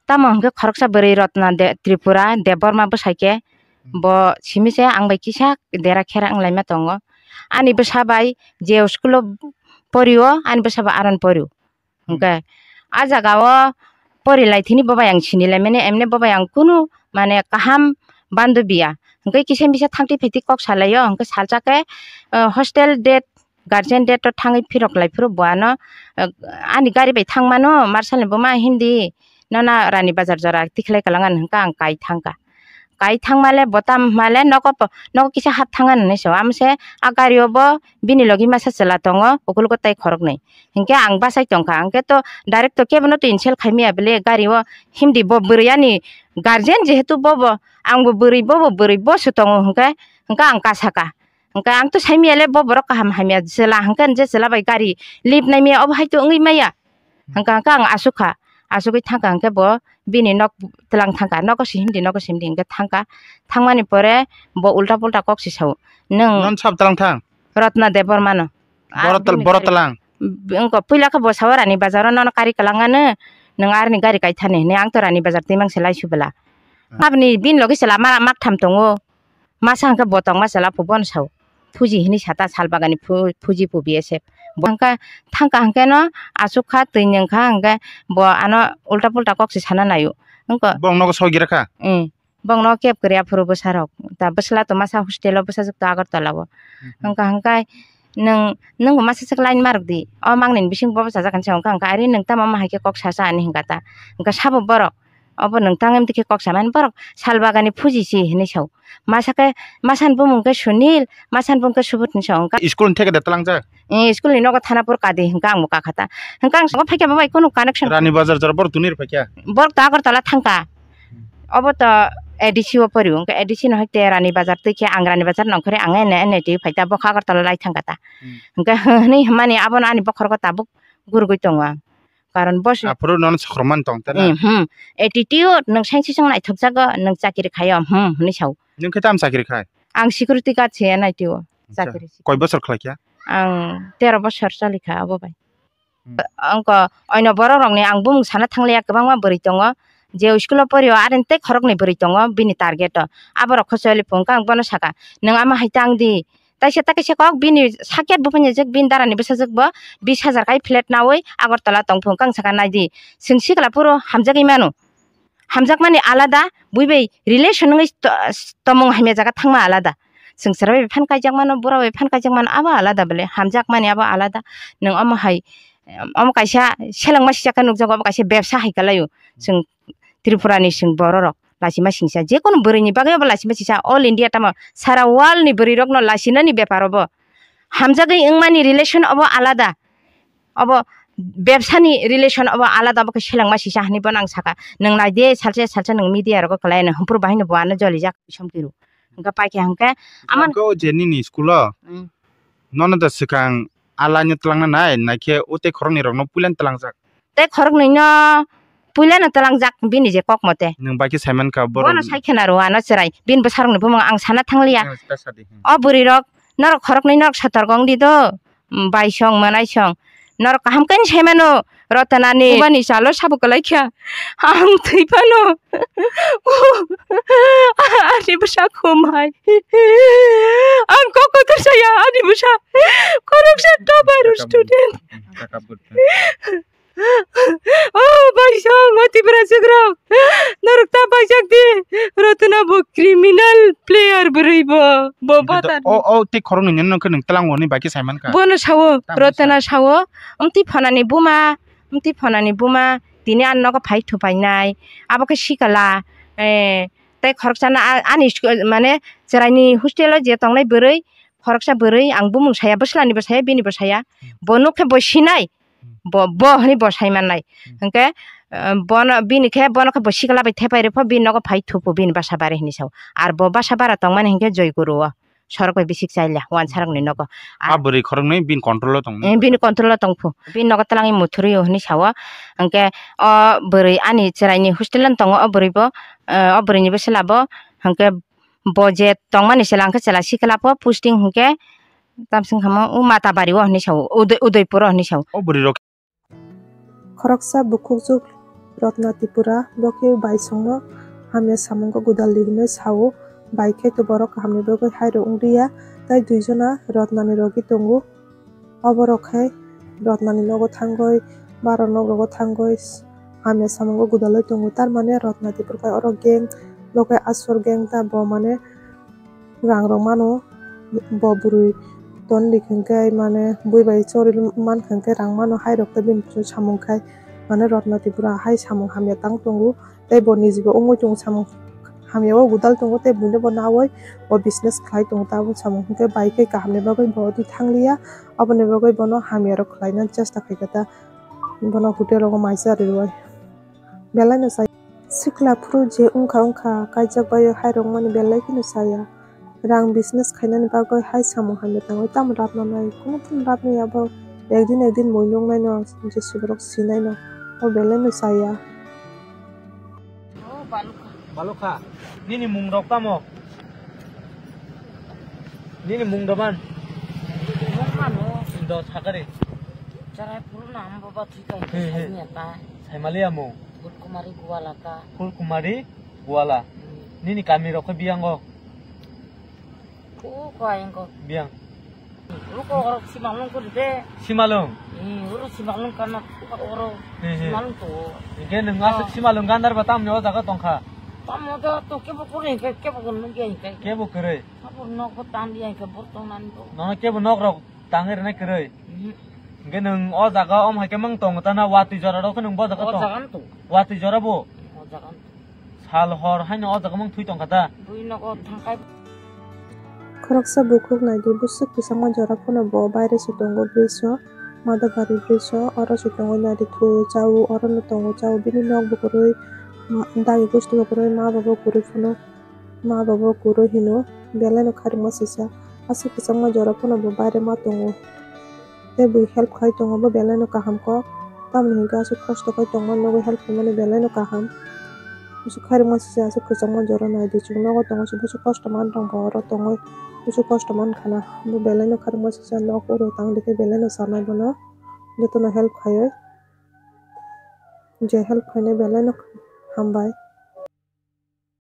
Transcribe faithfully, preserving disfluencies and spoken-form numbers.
Tamo hwnkhe khoroksa bwrwi Rotna De-, Tripura Debbarma bwsai khe, bo simi se ang bai kisa dera khera wng laima tongo. Ani bwsa bai je school o porio, ani bwsa bai aron porio. Hwnkhe a jaga o pori lai thini bo bai ang sini lai mani, emni bo bai ang kunu mane kaham bandu biya. Hwnkhe kisa misa thangti phaiti kok salaio, hwnkhe salsa khe, eh, hostel date, guardian date o thangwi phirok lai phuru bo ano, eh, ani gari bai thang mano, marsalni buma hindi nono Rani Bazar jora tikhlai kalang ano hwnkhe ang kai thangkha. Kai thangmale botam hmale nogo po-, nogo kisa hap thangan hinwi sao. Amse a gari o bo bini logi masa chwla tongo, ukulogo tai khoroknwi. Hinkhe ang bachai tongkha, hinkhe to direct to kebono to insult khaimaya bele gari o hindi bo bwrwi ani guardian jehetu bobo, angbo bwrwi bobo bwrwi boso tongo hinkhe, hinkhe ang kasaka. Hinkhe ang to saimaya le bo borok kaham hamya chwla hinkhe je chwla bai gari lift naimaya obo hai to wngwi maya. Hinkhe, hinkhe ang asukha, asugwi thangkha hinkhe bo bini nok tlang thangkha, nogo sihimdi, nogo sihimdi hinkhe thangkha. Thangmani pore bo ulta pulta kok si sao. Nwng Non sab tlang thang. Rotna Debbarmano. Ah, Boro tal-, bini boro gari. Talang. Wngkha puila khe bo sao Rani Bazar o nono kari kwlangano, nwng aroni gari kaithani hinwi ang to Rani Bazar twimang se lai subela. Ah. Aboni bini logi se lama mak tham tongo. Masa hwnkhe bo tongma chwla phu bono sao. Phuji hinwi sata sal bagani phu-, phuji phu B S F. Bo hwnkhe thangkha hwnkhe no asuk kha twi nwng kha hwnkhe bo ano ulta pulta kok se sana naio. Wngkha. Bong nogo soi gira kha? Em. Bong no kep kwrwi aphuru bwsa rok. Ta bwsla to masa hostel o bwsajwk to Agartala o. Mhm. Wngkha hwnkhe nwng, nwng bo masa swk line ma rwk di. O mangni bising bo bwsajak hinwi sa wngkha hwnkhe ari nwng tamo ma hai khe kok sasa ani hwnkha ta. Wngkha sabo borok. Obo nwng tang em dikhe kok samani borok sal bagani phuji si hinwi sao. Masa khe, masani bumung khe Sunil, masani bumung khe Subodh hinwi sao wngkha. School ni theke de tlangjak? Eh, school ni nogo thana pur kadi hwnkha ang bo kakha ta. Hwnkha ang sabo phaikha bo bai kunu connection. Rani Bazar jora borok tunir phaikha? Borok to Agartala thangkha. Obo to A D C o pori wngkha, A D C no hai te Rani Bazar twi khe ang Rani Bazar nongkhorwi ang ene ene twi phaikha bo kha Agartala lai thangkha ta. Hmm. Hwnkha hinwi hwnmani abono ani bokhorok tabuk gurugwi tongo ang. Karon bo se Aphuru nono sokrokmani tong ta na? Hmm, hmm. Attitude, nwng sainsi chwng naithokjago, nwng chakiri khaio, hmm, hwnwi sao. Nwng khe tamo chakiri khai? Ang security guard se N I T o. Acha. Chakiri se. Koi bosor khlai kha? Ang tero bosor choli kha abo bai. Hmm. Ang ko oino borok rokni ang bumung sana thangliya, kwbangma bwrwi tongo. Je school o porio, aroni tei khoroknwi bwrwi tongo bini target o. Aborok kho choli phung kha, ang bono saka, "Nwng ama hai tang di." Taisa ta kaisa kok bini sakya buphanya jwk bini darani bwsajwk bo bis hajar kai flat nawi Agartala tong phung kang saka nai di. Chwng sikla phuru hamjagwi mano. Hamjakmani alada, bui bai relation wngwi to-, tomung hamya jaga thangma alada. Chwng chwra bai phan kaijak mano, bura bai phan kaijak mano, abo alada bele. Hamjakmani abo alada. Nwng omo hai, omo kaisa selengma sijak khe nukjago, obo kaisa bebsa hai kalaio. Chwng Tripura ni chwng borok rok lachima singsa, jekunu bwrwi ni bagwi obo lachima singsa, all India tamo sara world ni bwrwi rok no lachinani bepar obo. Hamjagwi wngmani relation obo alada, obo bebsani relation obo alada, obo khe selengma sisa hinwi bono ang saka. Nwng nai de, salsa salsa nwng media rogo kwlai no, hwnphuru bahai no bo ano jolijak somkiru. Hwnkhe paikha hwnkhe, aman- Hwnkhe o je nini school o, mm, nono da swkang a line o twlangna nai, naikhe o tei khoroknwi rokno puilano twlangjak? Tei khoroknwino puilano twlangjak bini je kok mote. Nwng bai khe saimankha borok. Bono sai khena rw ano chwrai. Bini bwsarokni bumung ang sana thangliya. Nwng ta sadi, hmm. O bwrwi rok, norok khoroknwi norok sotorgo wng di do. Mm, baisong mwnaisong. Norok kaham khe saimano Rotnani. Bubani chalo sabo kwlai kha. Ang thwi phano. Ani bwsa khumai. Ang kok kotor saya ani bwsa. Khoroksa tobar student. O baisong, o Tipraswk rok, norok ta baijak di, Rotna bo criminal player bwrwi bo, bo Hwnkhe to, batar. O, o tei khoroknwi nini nokhe nwng twlango hwnwi bai khe saimankha. Bono sao, tamo Rotna sa- sao, omtwi phonani buma, omtwi phonani buma, tini ani nogo phai thupainai, abo khe sikala, eh, tei khoroksano a-, ani sku-, mane chwraini hostel o je tongnai bwrwi, khoroksa bwrwi, ang bumung saya, bwslani bo saya, bini bo saya, hmm, bo nuk khe bo sinai, bo, bo hwnwi bo sai mannai. Hmm. Hwnkhe, eh, bono, bini khe, bono khe bo sikla bai thepai rw pho, bini nogo phai thupo, bini basa bare hwnwi sao. Ar bo basa bara tongmani hwnkhe Joyguru o, sorok bai bisik chaila, wansarokni nogo. A bwrwi khoroknwi bini control o tong. Eh, bini control o tong pho. Bini nogo twlangwi muthurwi o hwnwi sao. Hwnkhe o bwrwi ani chwraini hostel o tongo, o bwrwi bo, eh, o bwrwini bwsla bo, hwnkhe bo je tongmani chwla hwnkhe chwla sikla pho posting hwnkhe tamsong hamo o Matabari o hwnwi sao, Udai-, Udaipur o hwnwi sao. O bwrwi rok. Khoroksa bukhukjwk Rotna Tripura, bo khe bai songno hamya samungo gwdaldi hinwi sao, bai khe to borok kahamni bagwi hairok wng liya, tei duijona Rotnani rogwi tongo. Oborok khe Rotnani nogo thangwi, baro nok rogo thangwi hamya samungo gwdalwi tongo. Tar mane Rotna Tripura khe oro gang, bo khe aswk gang ta, bo mane rang rok mano, bo bwrwi ton di hwnkhe mane bui bai chori mankha hwnkhe rang mano, hairok tei bini samung khai mane Rotna Tripura hai samung hamya tang tongo. Tei bo nijibo wngwi tongo samung hamya o gwdal tongo, tei buino bo nawi bo business khlai tongo. Tabuk samung hwnkhe bai khe kahamni bagwi bo twi thangliya, aboni bagwi bono hamya rok khlaina chesta khaikha ta, bono hotel rogo maisa rwui belai no chai. Sikla phuru je wngkha wngkha kaijak bai hairok mani belai kheno chaya. Rang business khainani bagwi hai samung hamya tangwi tamo rabna nai? Kunu tamo rabna ya bo. Ekdin ekdin mui nuknai no, je siborok sinai no. O belai no chaya. O balukha. Balukha. Nini mung rok tamo? Nini mung doman? Mung mano. Do sakari. Charai phuru na amo baba thika Hmm, hmm. Saimaliya mo. Phul Kumari Guala ta. Phul Kumari Guala. Hmm. Nini kami rok khe biyango? Ko ko ayang ko. Biyang. Uru ko oro simalung ko de. Simalung. Hmm, uru simalung kana ko oro Hmm, hmm. Simalung to. Hingke nwng aswk simalung gandar ba tamni o jaga tongkha? Tamo to, to kebo kwrwi hingke, kebo kwrwi hingke. Kebo kwrwi? Sabo nok bo tan di hingke bor tong nan bo. Nono kebo nok rok tangwi rwnai kwrwi? Hmm. Hingke nwng o jaga om hai khe mang tongo ta na watwi jora rok khe nwng bo jaga tong? O jaga to. Watwi jora bo? O jaga to. Sal hor haino o jaga mang thwi tongkha ta? Bui nogo thangkai. Khoroksa bukhuk naidi, bwswk kwchangma jora phano bo baire se tongo bridge o, Madabari bridge o, oro se tongo naidi thu chao, oro no tongo chao, bini nok bo kwrwi, dagi gusti bo kwrwi, ma baba bo kwrwi phano, ma baba bo kwrwi hino, belai no kharima sisa, aswk kwchangma jora phano bo baire ma tongo. Tei bui help khai tongo, bo belai no kaham kok. Tamoni hwnkhe aswk kosto khai tongma nugui help khaimani belai no kaham. Bwswk khairokma sisa aswk kwchangma jora naidi, chwng nogo tongo se bwswk kosto man tong bo oro tongwi bwswk kosto man khana. Bo belai no khairokma sisa nok oro tang dikhe belai no sanai bono jotono help khaiwi. Je help khainai belai no hambai.